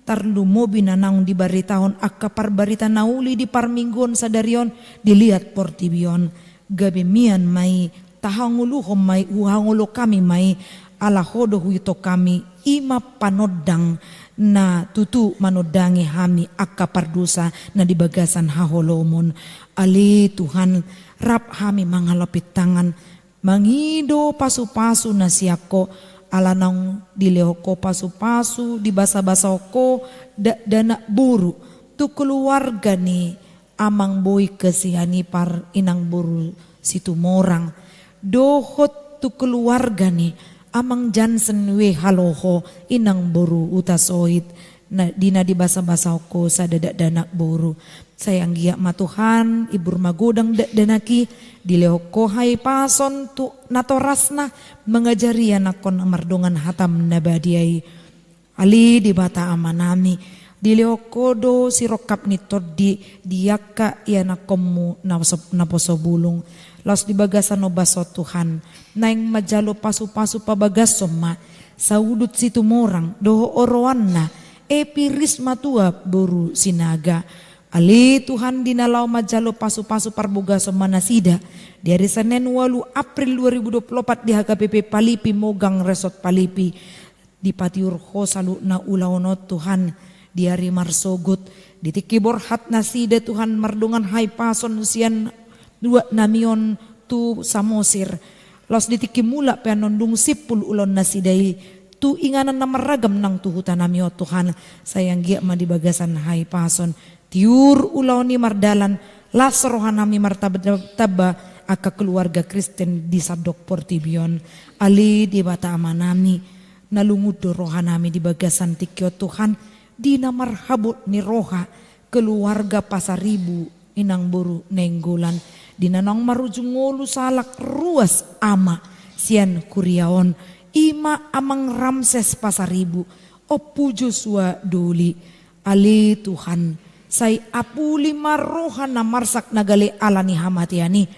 tarlumobi na naung dibaritahon angka parbarita na uli di parmingguon sadari on di liat portibi on. Gabe mian ma i, tahangoluhon ma i, huhangoluhon hami ma i, ala ho do huitehon hami, i ma panondang na tutu manondangi hami angka pardosa na di bagasan haholomon. Ale Tuhan, rap hami mangalapit tangan, mangido pasu-pasu na sian Ho, ala naung dilehon Ho pasu-pasu, dibasa-basahon Ho dakdanak boru tu keluarga ni Amang Boy Kesianipar, Inang Boru Situmorang, dohot tu keluarga ni Amang Jansen W Haloho, Inang Boru Hutasoit, na, di na dibasa-basahon Ho sada dakdanak boru. Sai anggiat ma Tuhan, ibur magodang dakdanak i, dilehon Ho hahipason tu natorasna, mangajari anakkon mardongan hatam na badia i. Ale Debata Amanami, dilehon Ho do sirongkap ni tondi di angka ianakkonmu na so-, naposo bulung. Laos di bagasan ombas on Tuhan, naeng manjalo pasu-pasu pabagason ma Saudut Situmorang dohot oroanna, Epi Risma Tuap boru Sinaga. Ale Tuhan, di na laho manjalo pasu-pasu parbogason ma nasida di ari Senen ualu April dua ribu dua puluh opat di H K B P Palipi, Mogang Resort Palipi. Dipatiur Ho saluhutna ulaon on Tuhan, di ari marsogot di tingki borhat nasida Tuhan mardongan hahipason sian luat nami on tu Samosir. Laos di tingki mulak pe annon dung simpul ulaon nasida i tu inganan na marragam nang tu huta nami on Tuhan, sai anggiat ma di bagasan hahipason tiur ulaon i mardalan, las roha nami martamba-tamba angka keluarga Kristen di sandok portibi on. Ale Debata Amanami, na lungun do roha nami di bagasan tingki on Tuhan, di na marhabot ni roha keluarga Pasaribu, Inang Boru Nainggolan, di na naung marujung ngolu sahalak ruas ama sian huria on, i ma Amang Ramses Pasaribu, Ompu Joshua Doli. Ale Tuhan, sai apuli ma roha na marsak na gale ala ni hamatean i,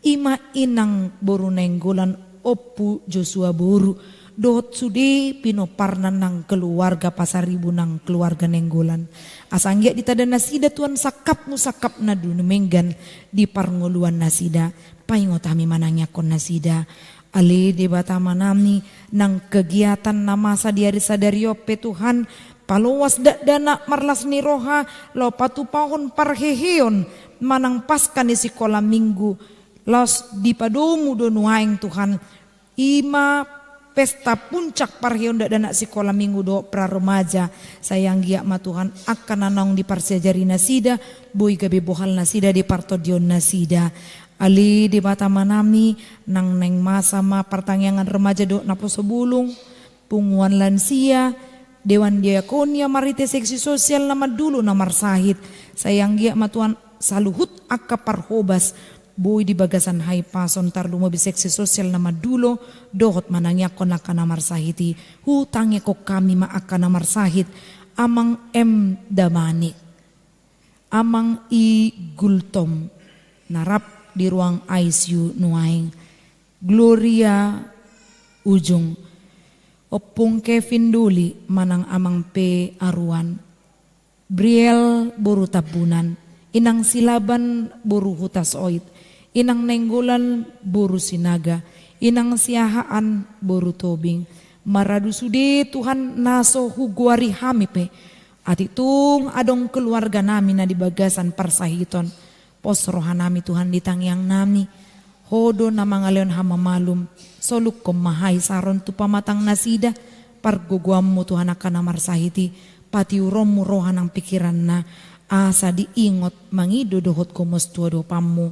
i ma Inang Boru Nainggolan, Ompu Joshua boru, dohot sude pinomparna nang keluarga Pasaribu nang keluarga Nainggolan. Asa anggiat ditanda nasida Tuhan sangkapmu sangkap na dumenggan di parngoluan nasida. Paingot hami manangiangkon nasida. Ale Debata Amanami, nang kegiatan na masa di ari sadari on pe Tuhan, paloas dakdanak marlas ni roha, laho patupahon parheheon manang Paskah ni sikola minggu, laos dipadomu do nuaeng Tuhan, i ma pesta puncak parheheon dakdanak sikola minggu dohot pra remaja. Sai anggiat ma Tuhan angka na naung diparsiajari nasida, boi gabe bohal nasida di partondion nasida. Ale Debata Amanami, nang naeng masa ma partangiangan remaja dohot naposo bulung, punguan lansia, dewan diakonia marhite seksi sosial na mandulo na marsahit. Sai anggiat ma Tuhan saluhut angka parhobas boi di bagasan hahipason, tarlumobi seksi sosial na mandulo dohot manangiangkon angka na marsahit i. Hutangiangkon hami ma angka na marsahit, Amang M Damanik, Amang I Gultom, na rap di ruang I C U nuaeng, Gloria Ujung, Ompung Kevin Doli manang Amang P Aruan, Briel boru Tambunan, Inang Silaban boru Hutasoit, Inang Nainggolan boru Sinaga, Inang Siahaan boru Tobing. Maradu sude Tuhan na so hugoari hami pe, atik tung adong keluarga nami na di bagasan parsahiton. Pos roha nami Tuhan di tangiang nami. Ho do na mangalehon hamamalum. Solukkon ma haisaron tu pamatang nasida. Pargogoanmu Tuhan angka na marsahit i, patiuronmu roha nang pikiranna, asa diingot mangido dohot gomos tu adopanmu.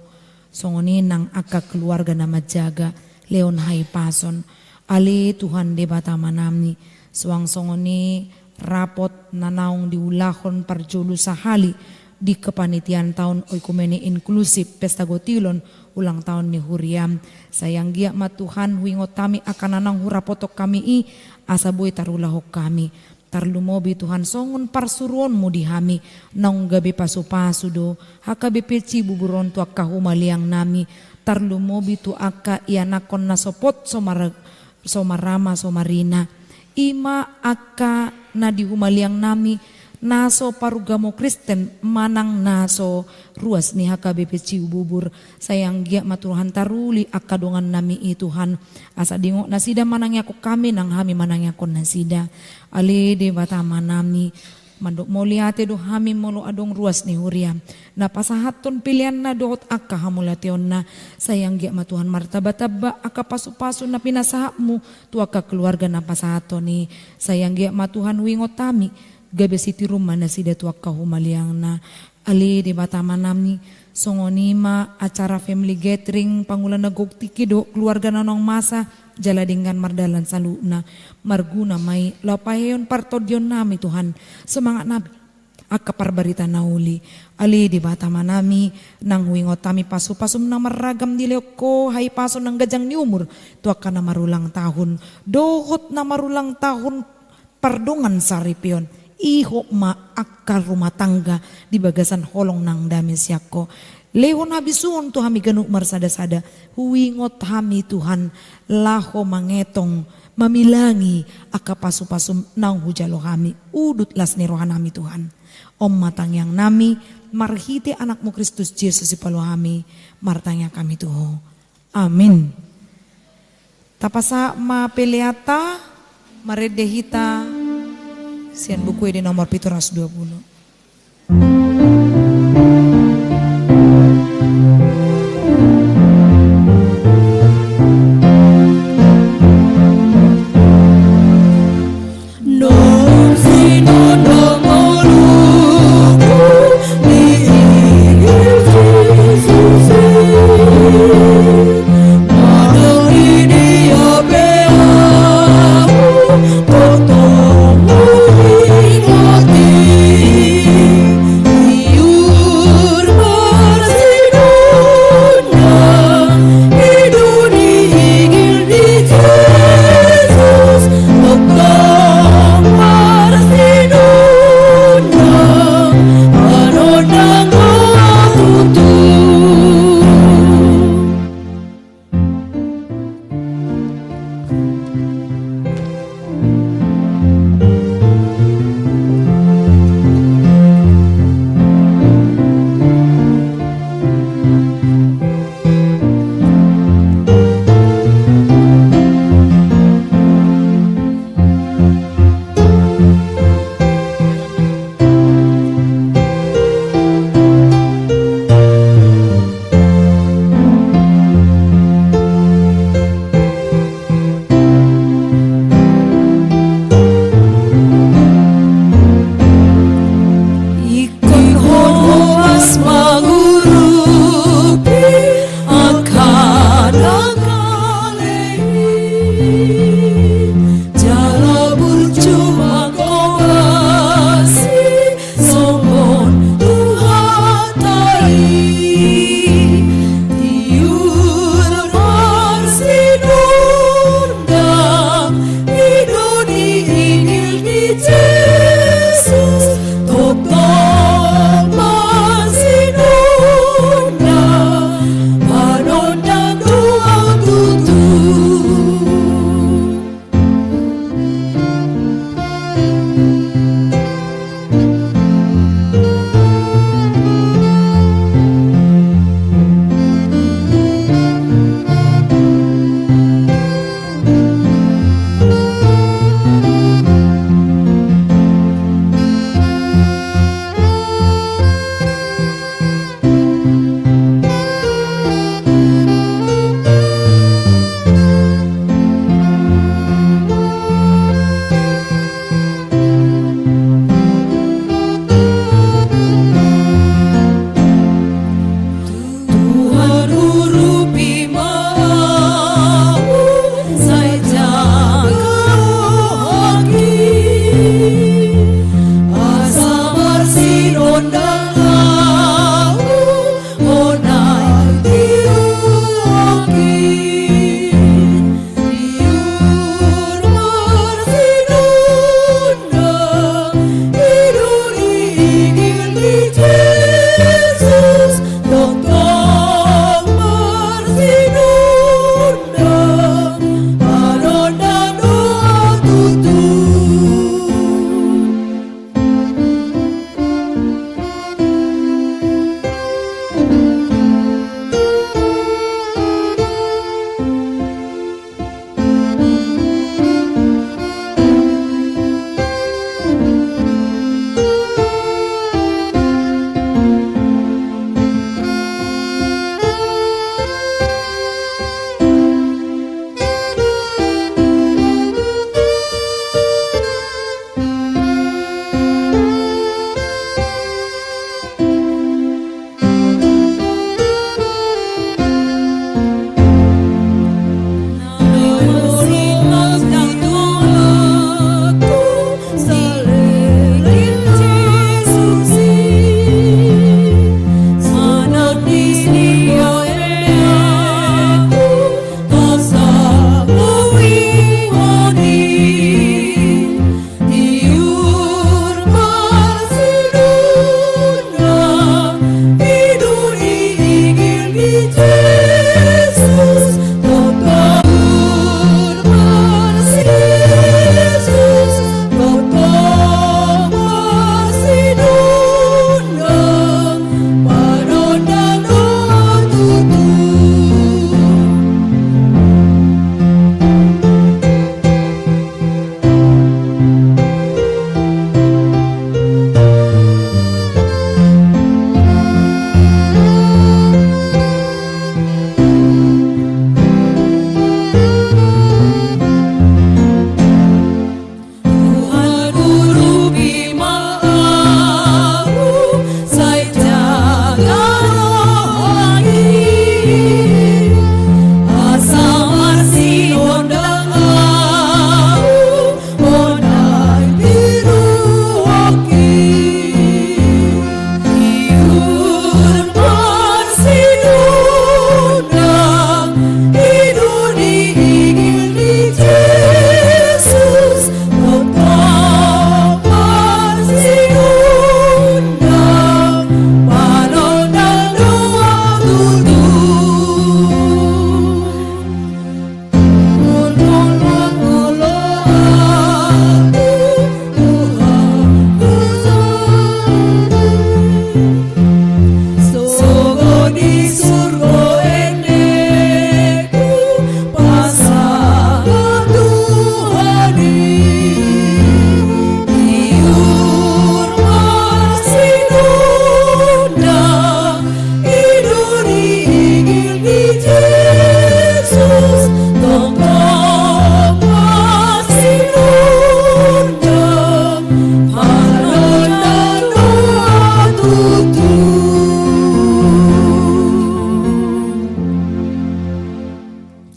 Songon i nang angka keluarga na manjaga, lehon hahipason. Ale Tuhan Debata Amanami, suang songon i rapot na naung diulahon parjolo sahali di kepanitiaan taon oikumene inklusif Pesta Gotilon ulang taon ni huriam. Sai anggiat ma Tuhan huingot hami angka na naung hurapothon hami i, asa boi tarulahon hami. Tarlumobi Tuhan songon parsuruonmu di hami, naung gabe pasupasu do H K B P Cibubur on tu angka humaliang nami, tarlumobi tu angka ianakhon na sopot so mar-, so marama so marina. I ma angka na di humaliang nami, na so parugamo Kristen manang na so ruas ni H K B P Cibubur. Sai anggiat ma Tuhan taruli angka dongan nami i Tuhan, asa diingot nasida manangiangkon hami nang hami manangiangkon nasida. Ale Debata Amanami, mandok mauliate do hami molo adong ruas ni huriam na pasahathon peleanna dohot angka hamauliateonna. Sai anggiat ma Tuhan martambatamba angka pasupasu na pinasahatmu tu angka keluarga na pasahathon i. Sai anggiat ma Tuhan huingot hami, gabe sitiruon ma nasida tu angka humaliangna. Ale Debata Amanami, songon i ma acara family gathering pangula na gok tingki dohot keluarga na naung masa jala denggan mardalan saluhutna. Marguna ma i laho pahehehon partondion nami Tuhan, semangat nami angka parbarita na uli. Ale Debata Amanami, nang huingot hami pasupasum na marragam dilehon ho, hahipason nang ganjang ni umur tu angka na marulang tahun dohot na marulang tahun pardongan saripeon. Ihot ma angka rumah tangga di bagasan holong nang dame sian ho. Lehon habisuhon tu hami ganup marsadasada. Huingot hami Tuhan, laho mangetong, mamilangi angka pasupasum naung hujalo hami. Udut las ni roha nami Tuhan. On ma tangiang nami, marhite Anakmu Kristus Jesus Sipalua hami, martangiang hami tu Ho. Amin. Tapasahat ma peleanta, marende hita sian Buku Ende nomor pitu ratus dua puluh.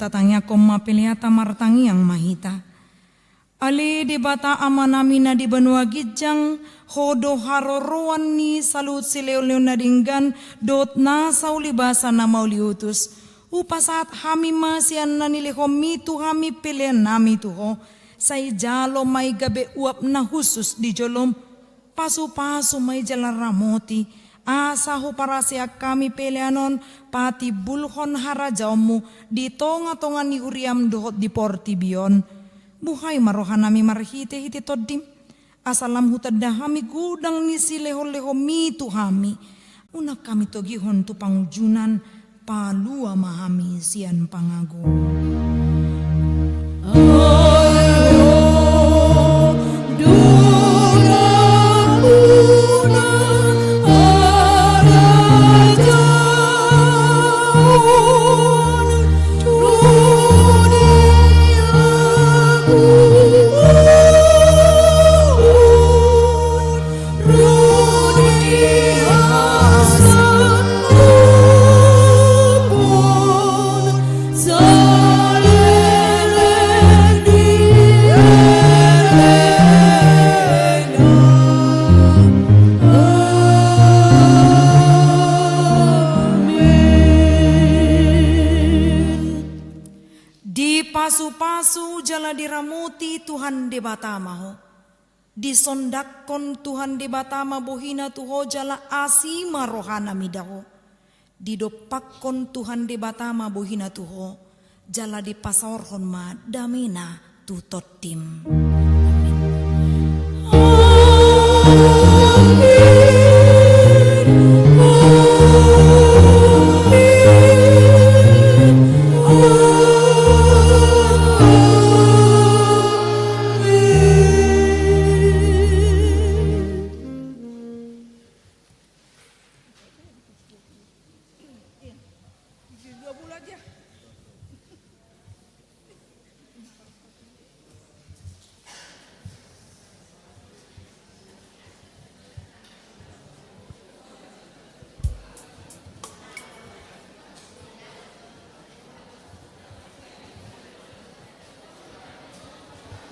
Tatangiangkon ma peleanta, martangiang ma hita. Ale Debata Amanami na di banua ginjang, Ho do haroroan ni saluhut silehonlehon na denggan dohot nasa ulibasa na mauliutus. Hupasahat hami ma sian na nilehonMi tu hami peleannami tu Ho. Sai jalo ma i gabe uap na hushus di joloM. Pasupasu ma i jala ramoti, asa huparaseak hami pelean on patimbulhon harajaonMu di tongatonga ni huriaM dohot di portibi on. Buhai ma rohanami marhitehite TondiM, asa lam hutanda hami godang ni silehonlehonMi tu hami. Unang hami togihon tu pangunjunan, palua ma hami sian pangago. Dipasupasu jala diramoti Tuhan Debata ma ho. Disondanghon Tuhan Debata ma bohiNa tu ho jala asi ma rohaNa mida ho. Didompakhon Tuhan Debata ma bohiNa tu ho, jala dipasaorhon ma dameNa tu tondim. Amin.